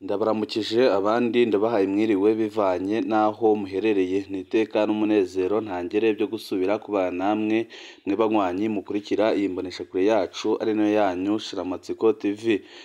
Ndabaramukije abandi ndabahaye mwiriwe bivanye n'aho muherereye, ni iteka n'umunezero ntangere byo gusubira kubana namwe mwe banywanyi mukurikira iyi mboneshakure yacu ari nayo yanyu Shiramatsiko TV.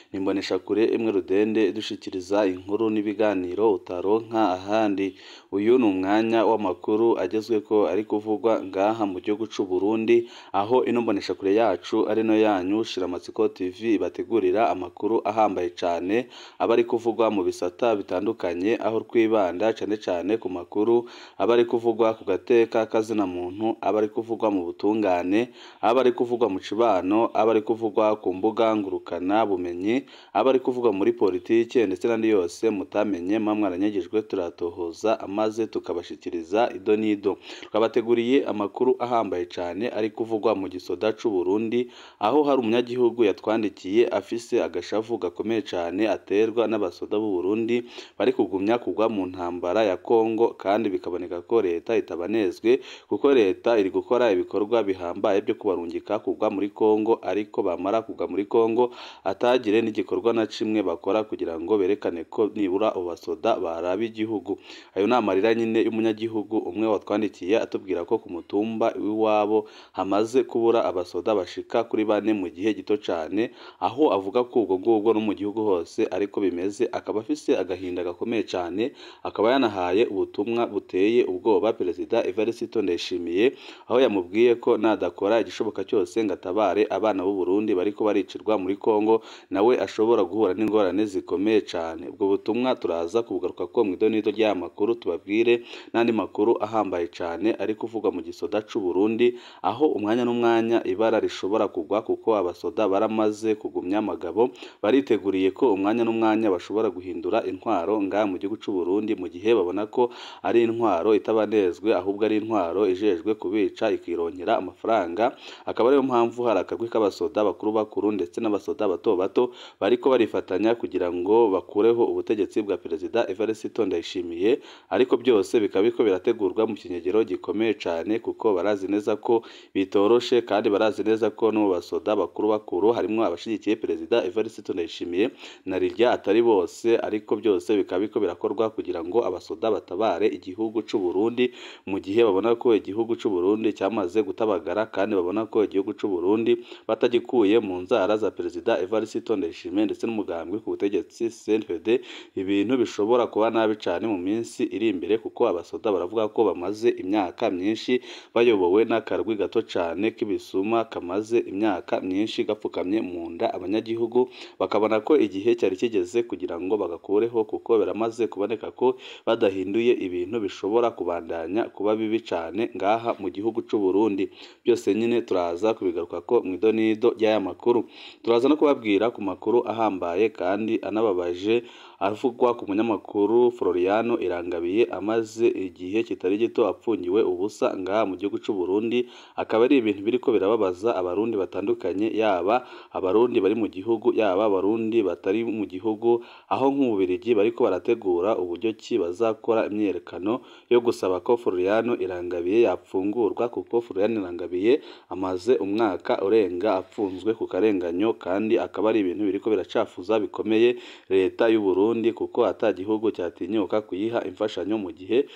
Ni imboneshakure imwe rudende idushikiriza inkuru n'ibiganiro utaronka ahandi. Uyu ni umwanya w'amakuru agezweko ari kuvugwa ngaha mu gihugu c'u Burundi, aho ino mboneshakure yacu ari nayo yanyu Shiramatsiko TV ibategurira amakuru ahambaye cane aba ari kuvugwa mu bisata bitandukanye, aho twibanda cane cane ku makuru aba ari kuvugwa ku gateka kazina muntu, aba ari kuvugwa mu butungane, aba ari kuvugwa mu cibano, aba ari kuvugwa ku mbuga ngurukana bumenyi, aba ari kuvugwa muri politike ndetse n'andi yose mutamenye muba mwaranyagijwe, turatohoza maze tukabashikiriza ido n'ido. Twabateguriye amakuru ahambaye cane ari kuvugwa mu gisoda c'u Burundi, aho hari umunyagihugu yatwandikiye afise agashavu gakomeye cane aterwa n'abasoda b'u Burundi bari kugumya kugwa mu ntambara ya Kongo, kandi bikaboneka ko leta itabanezwe kuko leta iri gukora ibikorwa bihambaye byo kubarungika kugwa muri Kongo, ariko bamara kugwa muri Kongo atagire n'igikorwa na kimwe bakora kugira ngo berekane ko nibura abo basoda baraba igihugu. Ayo ni amarira nyine y'umunyagihugu umwe watwandikiye atubwira ko ku mutumba w'iwabo hamaze kubura abasoda bashika kuri bane mu gihe gito cane, aho avuga ko ubwo ngubwo no mu gihugu hose ariko bimeze, akaba afise agahinda gakomeye cane, akaba yanahaye ubutumwa buteye ubwoba Perezida Evariste Ndayishimiye, aho yamubwiye ko nadakora igishoboka cyose ngo atabare abana b'u Burundi bariko baricirwa muri Kongo, nawe ashobora guhura n'ingorane zikomeye cane. Ubwo butumwa turaza kubugaruka ko mw'idonido ry'aya makuru, tubabwire n'andi makuru ahambaye cane ari kuvugwa mu gisoda c'u Burundi, aho umwanya n'umwanya ibara rishobora kugwa kuko abasoda baramaze kugumya amagabo, bariteguriye ko umwanya n'umwanya bashobora guhindura intwaro ngaha mu gihugu c'u Burundi, mu gihe babona ko ari intwaro itabanezwe ahubwo ari intwaro ijejwe kubica ikironkera amafaranga. Akaba ariyo mpamvu hari akagwi k'abasoda bakuru bakuru ndetse n'abasoda bato bato bariko barifatanya kugira ngo bakureho ubutegetsi bwa Perezida Evariste Ndayishimiye, ariko byose bikaba biriko birategurwa mu kinyegero gikomeye cane, kuko barazi neza ko bitoroshe, kandi barazi neza ko no mu basoda bakuru bakuru harimwo abashigikiye Perezida Evariste Ndayishimiye na rirya atari bose, ariko byose bikaba biriko birakorwa kugira ngo abasoda batabare igihugu c'u Burundi, mu gihe babona ko igihugu c'u Burundi cyamaze gutabagara, kandi babona ko igihugu c'u Burundi batagikuye mu nzara za Perezida Evariste Ndayishimiye ndetse n'umugambwe ku butegetsi CNDD, ibintu bishobora kuba nabi cane mu minsi iri imbere, kuko abasoda baravuga ko bamaze imyaka myinshi bayobowe n'akarwi gato cane k'ibisuma kamaze imyaka myinshi gapfukamye mu nda abanyagihugu, bakabona ko igihe cyari kigeze kugira ngo bagakureho, kuko biramaze kuboneka ko badahinduye ibintu bishobora kubandanya kuba bibi cane ngaha mu gihugu c'u Burundi. Byose nyine turaza kubigaruka ko mw'idonido ry'aya makuru. Turaza no kubabwira ku makuru ahambaye kandi anababaje avugwa ku munyamakuru Floriano Irangabiye amaze igihe kitari gito apfungiwe ubusa ngaha mu gihugu c'u Burundi, akaba ari ibintu biriko birababaza abarundi batandukanye, yaba abarundi bari mu gihugu, yaba abarundi batari mu gihugu, aho nk'Ububirigi bariko barategura uburyo ki bazakora imyiyerekano yo gusaba ko Floriano Irangabiye yapfungurwa, kuko Floriano Irangabiye amaze umwaka urenga apfunzwe ku karenganyo, kandi akaba ari ibintu biriko biracafuza bikomeye leta y'u Burundi, kuko ata gihugu cyatinyuka kuyiha imfashanyo mu gihe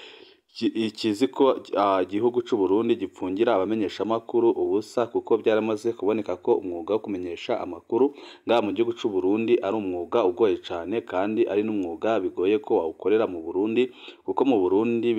kizi ko igihugu c'u Burundi gipfungira abamenyeshamakuru ubusa, kuko byaramaze kuboneka ko umwuga wo kumenyesha amakuru ngaha mu gihugu c'u Burundi ari umwuga ugoye cane, kandi ari n'umwuga bigoye ko wawukorera mu Burundi, kuko mu Burundi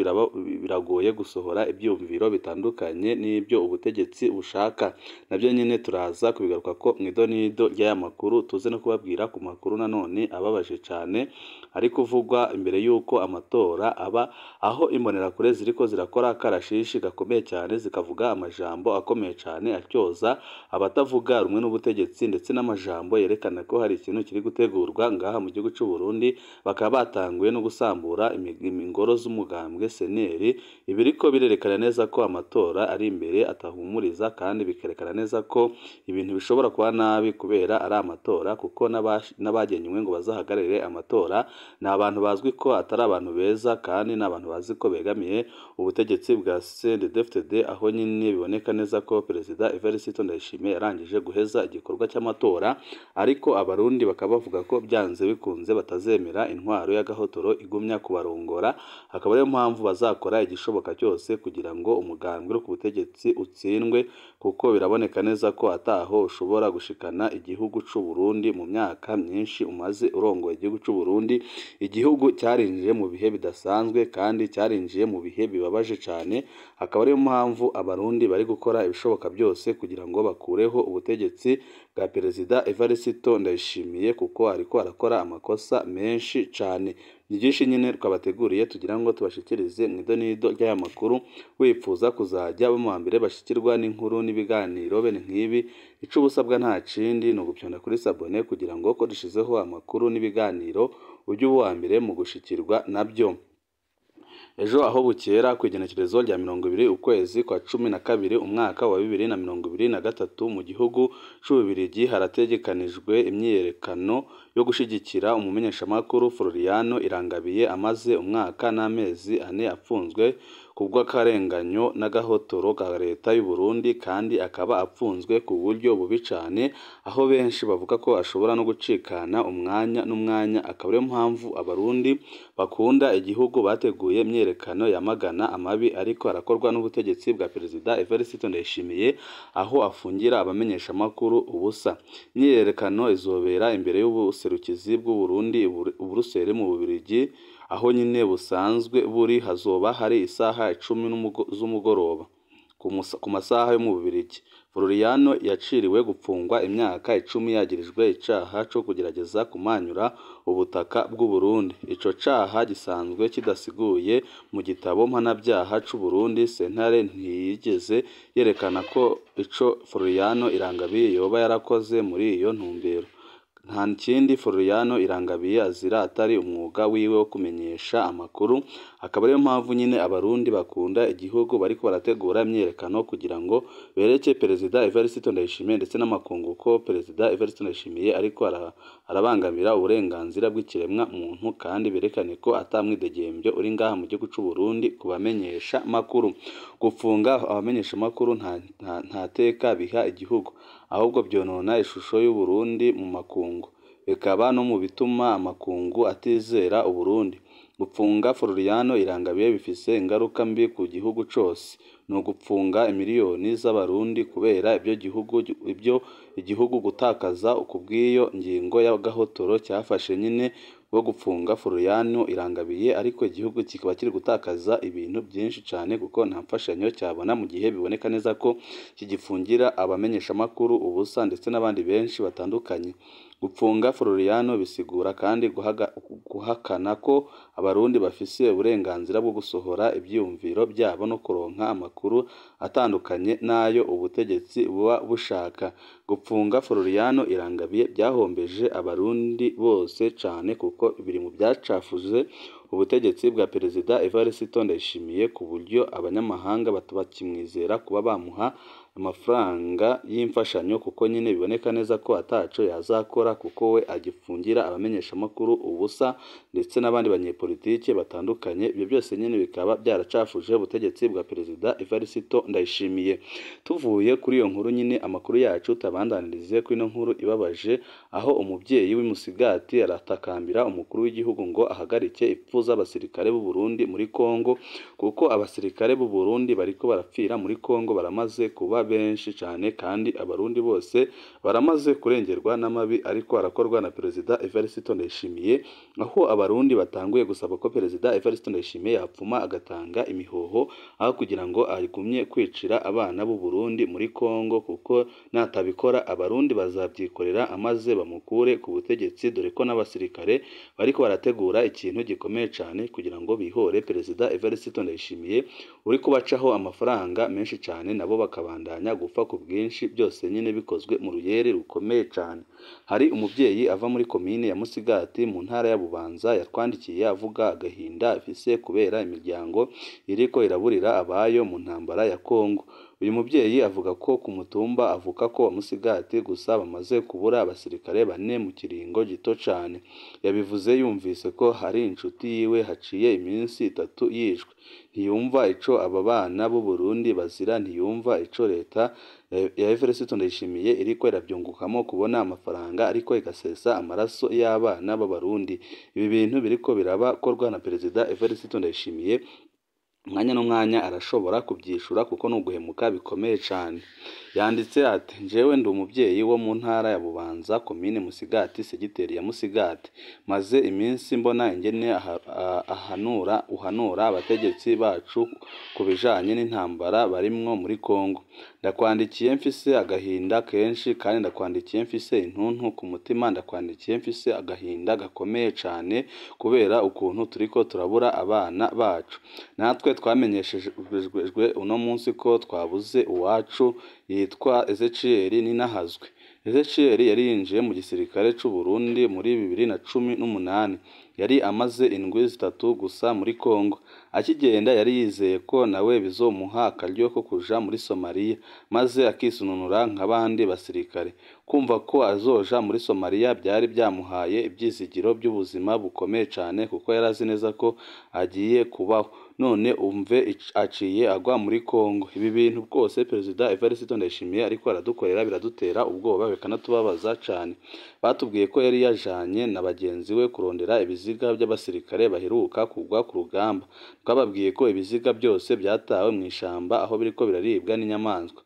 biragoye gusohora ivyiyumviro bitandukanye n'ibyo ubutegetsi bushaka. Navyo nyene turaza kubigaruka ko mw'idonido ry'aya makuru, tuze no kubabwira ku makuru nanone ababaje cane ari kuvugwa imbere y'uko amatora aba, aho imbonerakure ziriko zirakora akarashishi gakomeye cyane, zikavuga amajambo akomeye cyane atyoza abatavuga rumwe n'ubutegetsi, ndetse n'amajambo yerekana ko hari ikintu kiri gutegurwa ngaha mu gihugu c'u Burundi, bakaba batanguye no gusambura ingoro z'umugambwe CNL. Ibiriko birerekana neza ko amatora ari imbere atahumuriza, kandi bikerekana neza ko ibintu bishobora kuba nabi kubera ari amatora, kuko n'abagenywe ngo bazahagararire amatora Ni abantu bazwi ko atari abantu beza kandi ni abantu bazi ko begamiye ubutegetsi bwa CNDD-FDD, aho nyine biboneka neza ko Perezida Evariste Ndayishimiye yarangije guheza igikorwa cy'amatora, ariko abarundi bakaba bavuga ko byanze bikunze batazemera intwaro y'agahotoro igumya kubarongora, akaba ariyo mpamvu bazakora igishoboka cyose kugira ngo umugambwe uri ku butegetsi utsindwe, kuko biraboneka neza ko ataho ushobora gushikana igihugu c'u Burundi mu myaka myinshi umaze urongoye igihugu c'u Burundi. Igihugu cyarinjiye mu bihe bidasanzwe kandi cyarinjiye mu bihe bibabaje cyane, akaba ariyo mpamvu abarundi bari gukora ibishoboka byose kugira ngo bakureho ubutegetsi bwa Perezida Evariste Ndayishimiye, kuko ariko arakora amakosa menshi cyane. Ni byinshi nyine twabateguriye tugira ngo tubashikirize mu idonido ry'aya makuru. Wifuza kuzajya bo mu mbere bashikirwa n'inkuru n'ibiganiro bene nk'ibi, ico ubusabwa nta kindi ni ugupyonda kuri sabone kugira ngo ko dushizeho amakuru n'ibiganiro ujye uba uwa mbere mu gushikirwa nabyo. Ejo aho bukera ku igenekerezo rya 20 ukwezi kwa 12 umwaka wa 2023 mu gihugu c'Ububiligi harategekanijwe imyiyerekano yo gushigikira umumenyeshamakuru Floriano Irangabiye amaze umwaka n'amezi 4 apfunzwe kubw'akarenganyo n'agahotoro ka leta y'u Burundi, kandi akaba apfunzwe ku buryo bubi cane, aho benshi bavuga ko ashobora no gucikana umwanya n'umwanya. Akaba ariyo mpamvu abarundi bakunda igihugu bateguye imyiyerekano yamagana amabi ariko arakorwa n'ubutegetsi bwa Perezida Evariste Ndayishimiye, aho afungira abamenyeshamakuru ubusa. Imyiyerekano izobera imbere y'ubuserukizi bw'u Burundi i Buruseli mu Bubiligi, aho nyine busanzwe buri. Hazoba hari isaha 10 z'umugoroba ku masaha yo mu Bubiligi. Floriano yaciriwe gupfungwa imyaka 10 yagirijwe icaha co kugerageza kumanyura ubutaka bw'u Burundi. Ico caha gisanzwe kidasiguye mu gitabo mpanabyaha c'u Burundi. Sentare ntiyigeze yerekana ko ico Floriano Irangabiye yoba yarakoze muri iyo ntumbero. Nta kindi Floriano Irangabiye azira atari umwuga wiwe wo kumenyesha amakuru, akaba ariyo mpamvu nyine abarundi bakunda igihugu bariko barategura imyiyerekano kugira ngo bereke Perezida Evariste Ndayishimiye ndetse n'amakungu ko Perezida Evariste Ndayishimiye ariko arabangamira uburenganzira bw'ikiremwa muntu, kandi berekane ko atamwidegembyo uri ngaha mu gihugu c'u Burundi ku bamenyesha makuru. Gufunga abamenyesha makuru nta teka biha igihugu, ahubwo byonona ishusho y'u Burundi mu makungu, bikaba no mu bituma amakungu atizera Uburundi. Gupfunga Floriano Irangabiye bifise ingaruka mbi ku gihugu cose, ni ugupfunga imiliyoni z'abarundi kubera ibyo igihugu gutakaza kubw'iyo ngingo y'agahotoro cyafashe nyine bwo gupfunga Floriano Irangabiye, ariko igihugu kikaba kiri gutakaza ibintu byinshi cyane kuko nta mfashanyo cyabona mu gihe biboneka neza ko kigifungira abamenyeshamakuru ubusa ndetse n'abandi benshi batandukanye. Gupfunga Floriano bisigura kandi guhakana ko abarundi bafise uburenganzira bwo gusohora ivyiyumviro byabo no kuronka amakuru atandukanye n'ayo ubutegetsi buba bushaka. Gupfunga Floriano Irangabiye byahombeje abarundi bose cane, kuko biri mu byacafuje ubutegetsi bwa Perezida Evariste Ndayishimiye, ku buryo abanyamahanga bakimwizera kuba bamuha amafaranga y'imfashanyo, kuko nyine biboneka neza ko ataco yazakora, kuko we agifungira abamenyeshamakuru ubusa ndetse n'abandi banyepolitike batandukanye. Ibyo byose nyine bikaba byaracafuje ubutegetsi bwa Perezida Evariste Ndayishimiye. Tuvuye kuri iyo nkuru nyine, amakuru yacu tabandanirize kuri ino nkuru ibabaje, aho umubyeyi w'imusigati aratakambira umukuru w'igihugu ngo ahagarike ipfu z'abasirikare b'u Burundi muri Kongo, kuko abasirikare b'u Burundi bariko barapfira muri Kongo baramaze kuba benshi cyane, kandi abarundi bose baramaze kurengerwa n'amabi ariko arakorwa na Perezida Evariste Ndayishimiye, aho abarundi batanguye gusaba ko Perezida Evariste Ndayishimiye yapfuma agatanga imihoho aho kugira ngo agumye kwicira abana b'u Burundi muri Kongo, kuko natabikora abarundi bazabyikorera amaze bamukure ku butegetsi, dore ko n'abasirikare bariko barategura ikintu gikomeye cyane kugira ngo bihore Perezida Evariste Ndayishimiye uri kubacaho amafaranga menshi cyane, nabo bakabandanya gupfa ku bwinshi, byose nyine bikozwe mu ruyeri rukomeye cyane. Hari umubyeyi ava muri komine ya Musigati mu ntara ya Bubanza yatwandikiye avuga agahinda afise kubera imiryango iriko iraburira abayo mu ntambara ya Kongo. Uyu mubyeyi avuga ko ku mutumba avuka ko wa Musigati gusa bamaze kubura abasirikare bane mu kiringo gito cane. Yabivuze yumvise ko hari inshuti yiwe haciye iminsi 3 yishwe. Ntiyumva ico aba bana b'u Burundi bazira, ntiyumva ico leta ya Evariste Ndayishimiye iriko iravyungukamo kubona amafaranga ariko igasesa amaraso y'abana b'Abarundi. Ibi bintu biriko birabakorwa na Perezida Evariste Ndayishimiye, umwanya n'umwanya arashobora kuvyishura kuko ni uguhemuka bikomeye cane. Yanditse ati: "Jewe ndi umuvyeyi wo mu ntara ya Bubanza, komine Musigati, segiteri ya Musigati. Maze iminsi mbona ingene uhanura abategetsi bacu ku bijanye n'intambara barimwo muri Kongo. Ndakwandikiye mfise agahinda kenshi, kandi ndakwandikiye mfise intuntu ku mutima, ndakwandikiye mfise agahinda gakomeye cane kubera ukuntu turiko turabura abana bacu. Natwe twamenyeshejwe uno munsi ko twabuze uwacu yitwa Ezechiel Ninahazwe. Ezechiel yari yinjiye mu gisirikare c'u Burundi muri 2018. Yari amaze indwi 3 gusa muri Kongo. Akigenda yari yizeye ko nawe bizomuha akaryo ko kuja muri Somalia, maze akisununura nk'abandi basirikare. Kumva ko azoja muri Somalia byari byamuhaye ivyizigiro by'ubuzima bukomeye cane, kuko yari azi neza ko agiye kubaho. None umve aciye agwa muri Kongo. Ibi bintu bwose Perezida Evariste Ndayishimiye ariko aradukorera biradutera ubwoba bikanatubabaza cane. Batubwiye ko yari yajanye na bagenzi we kurondera ibiziga by'abasirikare baheruka kugwa ku rugamba. Twababwiye ko ibiziga byose byatawe mu ishamba aho biriko biraribwa n'inyamaswa.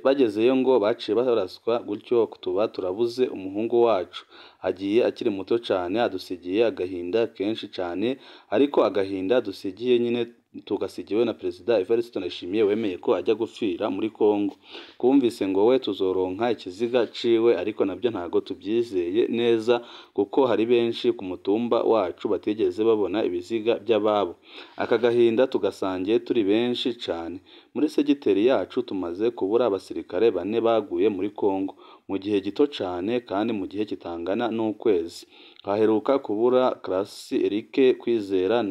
Bagezeyo ngo baciye baraswa gutyo tuba turabuze umuhungu wacu. Agiye akiri muto cane, adusigiye agahinda kenshi cane, ariko agahinda dusigiye nyine tugasigiwe na Perezida Evariste Ndayishimiye wemeye ko ajya gupfira muri Kongo. Twumvise ngo we tuzoronka ikiziga ciwe, ariko nabyo ntago tubyizeye neza kuko hari benshi ku mutumba wacu batigeze babona ibiziga by'ababo. Aka gahinda tugasangiye turi benshi cane. Muri segiteri yacu tumaze kubura abasirikare 4 baguye muri Kongo mu gihe gito cane, kandi mu gihe kitangana n'ukwezi. Haheruka kubura Karasi Eric Kwizera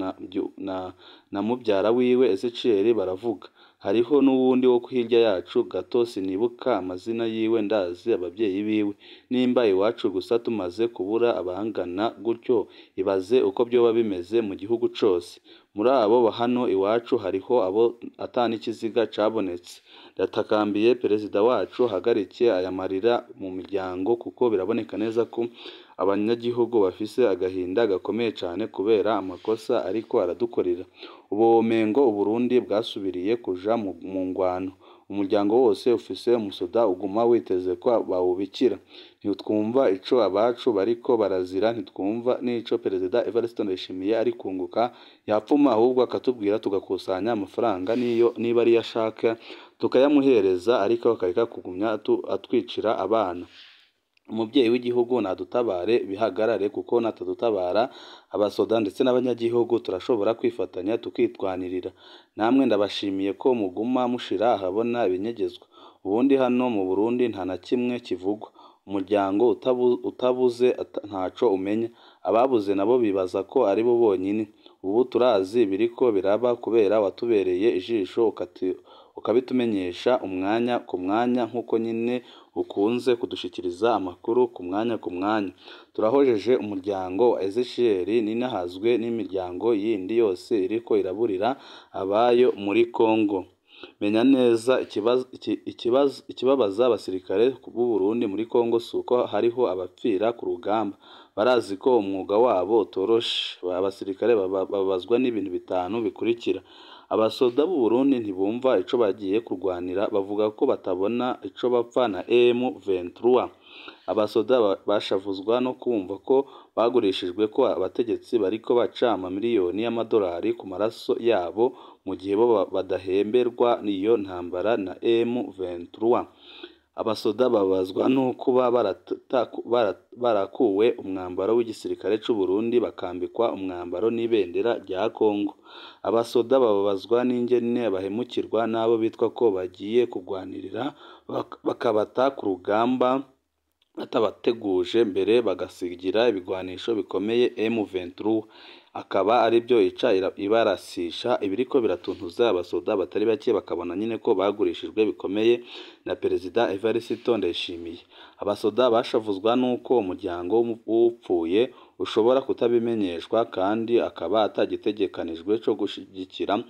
na mubyara wiwe Ezechiel baravuga. Hariho n'uwundi wo hirya yacu gato sinibuka amazina yiwe, ndazi abavyeyi biwe. Nimba iwacu gusa tumaze kubura abangana gutyo, ibaze uko vyoba bimeze mu gihugu cose. Muri abo hano iwacu hariho abo atanikiziga cabonetse. Ndatakambiye Perezida wacu ahagarike aya marira mu miryango, kuko biraboneka neza ko abanyagihugu bafise agahinda gakomeye cane kubera amakosa ariko aradukorera. Ubu womengo Uburundi bwasubiriye kuja mu ngwano. Umuryango wose ufise umusoda uguma witeze ko bawubikira. Ntitwumva ico abacu bariko barazira, ntitwumva n'ico Perezida Evariste Ndayishimiye ari kunguka. Yapfuma ahubwo akatubwira tugakusanya amafaranga niyo niba ariyo ashaka tukayamuhereza, ariko akareka kugumya atwicira abana. Umubyeyi w'igihugu nadutabare bihagarare, kuko natadutabara abasoda ndetse n'abanyagihugu turashobora kwifatanya tukitwanirira. Namwe ndabashimiye ko muguma mushira ahabona ibinyegezwa. Ubundi hano mu Burundi nta na kimwe kivugwa. Umuryango utabuze ntaco umenya. Ababuze nabo bibaza ko ari bo bonyine. Ubu turazi biriko biraba kubera watubereye ijisho ukabitumenyesha umwanya ku mwanya, nk'uko nyine ukunze kudushikiriza amakuru ku mwanya ku mwanya. Turahojeje umuryango wa Ezechiel Ninahazwe n'imiryango yindi yose iriko iraburira abayo muri Kongo. Menya neza ikibabaza abasirikare b'u Burundi muri Kongo suko hariho abapfira ku rugamba. Barazi ko umwuga wabo utoroshe. Abasirikare babazwa n'ibintu 5 bikurikira. Abasoda b'u Burundi ntibumva ico bagiye kurwanira, bavuga ko batabona ico bapfa na M23. Abasoda bashavuzwa no kumva ko bagurishijwe, ko abategetsi bariko baca amamiliyoni y'amadolari ku maraso yabo mu gihe bo badahemberwa iyo ntambara na M23. Abasoda babazwa no kuba barakuwe umwambaro w'igisirikare c'u Burundi bakambikwa umwambaro n'ibendera rya Kongo. Abasoda bababazwa n'ingene bahemukirwa n'abo bitwa ko bagiye kugwanirira, bakabata ku rugamba batabateguje mbere, bagasigira ibigwanisho bikomeye M23. akaba aribyo ica ibarasisha. Ibiriko biratuntuza abasoda batari bake, bakabona nyine ko bagurishijwe bikomeye na Perezida Evariste Ndayishimiye. Abasoda bashavuzwa n'uko umuryango w'upfuye ushobora kutabimenyeshwa, kandi akaba atagitegekanijwe co gushigikira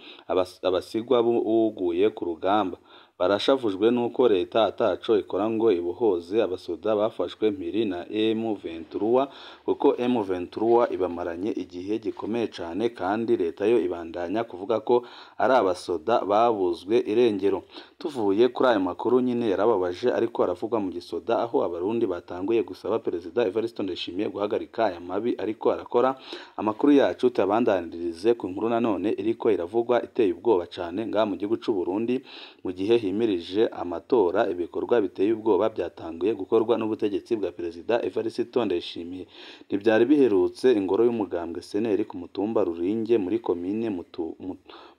abasigwa b'uguye ku rugamba. Barashavujwe n'uko leta ataco ikora ngo ibohoze abasoda bafashwe mpiri na M23, kuko M23 ibamaranye igihe gikomeye cane, kandi leta yo ibandanya kuvuga ko ari abasoda babuzwe irengero. Tuvuye kuri ayo makuru nyine yarababaje ariko aravugwa mu gisoda, aho abarundi batanguye gusaba Perezida Evariste Ndayishimiye guhagarika aya mabi ariko arakora. Amakuru yacu tuyabandanirize ku nkuru nanone iriko iravugwa iteye ubwoba cane ngaha mu gihugu c'u Burundi, mu gihe himirije amatora. Ibikorwa biteye ubwoba byatanguye gukorwa n'ubutegetsi bwa Perezida Evariste Ndayishimiye. Ntibyari biherutse ingoro y'umugambwe CNL ku mutumba Ruringe muri komine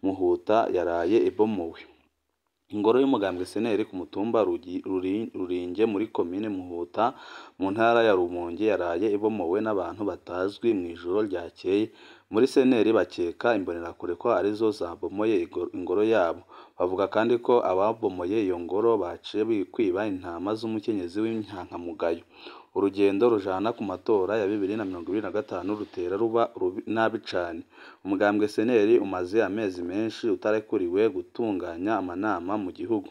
Muhuta yaraye ibomowe. Ingoro y'umugambwe CNL ku mutumba Ruringe muri komine Muhuta mu ntara ya Rumonge yaraye ibomowe n'abantu batazwi mu ijoro ryakeye. Muri CNL bakeka imbonerakure ko arizo zabomoye ingoro yabo. Bavuga kandi ko ababomoye iyo ngoro baciye kwiba intama z'umukenyezi w'inyankamugayo. Urugendo rujana ku matora ya 2025 rutera ruba nabi cane. Umugambwe CNL umaze amezi menshi utarekuriwe gutunganya amanama mu gihugu.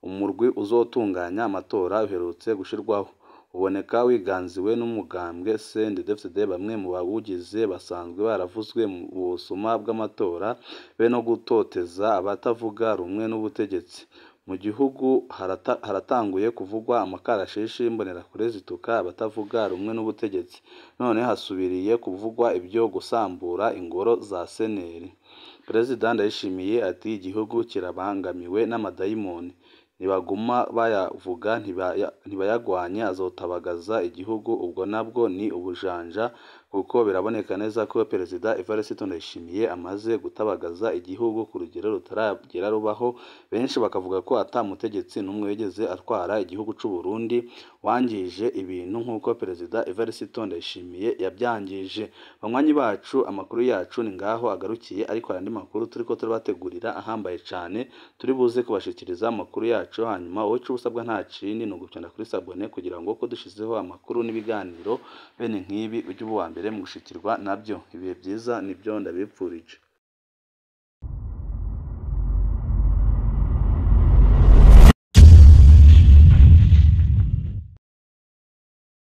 Umurwi uzotunganya amatora uherutse gushirwaho uboneka wiganziwe n'umugambwe CNDD-FDD. Bamwe mu bawugize basanzwe baravuzwe mu busuma bw'amatora be no gutoteza abatavuga rumwe n'ubutegetsi. Mu gihugu haratanguye kuvugwa amakarashishi y'imbonerakure zituka abatavuga rumwe n'ubutegetsi. None hasubiriye kuvugwa ibyo gusambura ingoro za CNL. Perezida Ndayishimiye ati igihugu kirabangamiwe n'amadayimoni, nibaguma bayavuga ntibayagwanye azotabagaza igihugu. Ubwo nabwo ni ubujanja, kuko biraboneka neza ko Perezida Evariste Ndayishimiye amaze gutabagaza igihugu ku rugero rutaragera rubaho. Benshi bakavuga ko ata mutegetsi n'umwe wigeze atwara igihugu c'u Burundi wangije ibintu nk'uko Perezida Evariste Ndayishimiye yabyangije. Banywanyi bacu, amakuru yacu ni ngaho agarukiye, ariko andi makuru turiko turabategurira ahambaye cane, turi buze kubashikiriza amakuru yacu. Hanyuma wowe ico usabwa nta kindi ni ugukanda kuri sabone kugira ngo ko dushizeho amakuru n'ibiganiro bene nk'ibi ujye uba uwa mbere mu gushikirwa nabyo. Ibihe byiza nibyo ndabipfurije.